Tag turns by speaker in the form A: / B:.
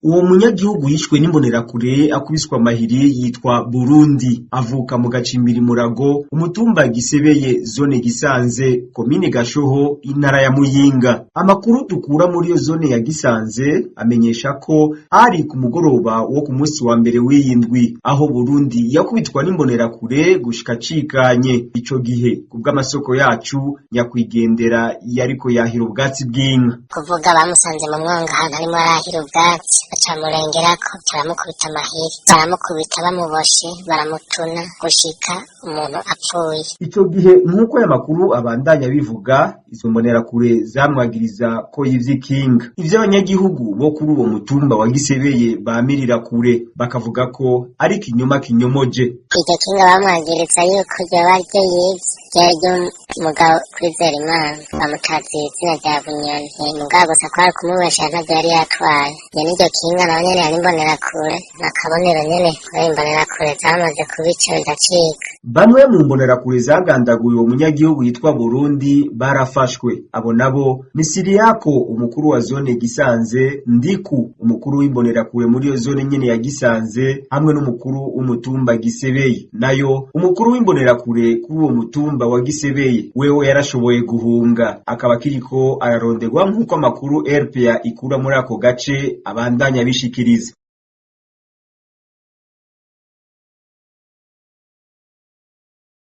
A: Uwo munyagihugu yishwe n'imbonerakure akubiswe amahiri yitwa Burundi, avuka mu gacimbiri Murago, umutumba Gisebeye, zone Gisanze, komine Gashoho, intara ya Muyinga. Amakuru dukura muri iyo zone ya Gisanze amenyesha ko ari ku mugoroba wo ku munsi wa mbere w'iyi ndwi aho Burundi yakubitwa n'imbonerakure gushika acikanye. Ico gihe kubw'amasoko yacu, nyakwigendera yariko yahira ubwatsi bw'inka.
B: Kuvuga bamusanze mu mwonga ahantu arimo arahira ubwatsi, bacamurengerako, baramukubita amahiri, baramukubita bamuboshe, baramutuna gushika umuntu apfuye.
A: Ico gihe, nk'uko aya makuru abandanya bivuga, izo mbonerakure zamwagiriza ko yivye ikinga. Ivyo abanyagihugu bo kuri uwo mutumba wa Gisebeye bamirira kure, bakavuga ko ari ikinyoma kinyomoje.
B: Iryo kinga bamwagiriza yuko ryoba ryo yivye ryari ry'umugabo Kwizera Imana, bamutaziye izina rya Bunyoni. Mugabo gusa kwari kumubesha, ntavyo yari yatwaye. Iyo n'iryo kinga nawe nyene yari imbonerakure nakabonero nyene, kubera imbonerakure zamaze kubica bigacika.
A: Bamwe mu mbonerakure zagandaguye uwo munyagihugu yitwa Burundi barafashwe. Abo nabo ni Siriyako, umukuru wa zone Gisanze, Ndiku, umukuru w'imbonerakure muri iyo zone nyene ya Gisanze, hamwe n'umukuru w'umutumba Gisebeye. Nayo umukuru w'imbonerakure kuri uwo mutumba wa Gisebeye wewe yarashoboye guhunga, akaba akiriko araronderwa, nk'uko amakuru RPA ikura muri ako gace abandanya bishikiriza.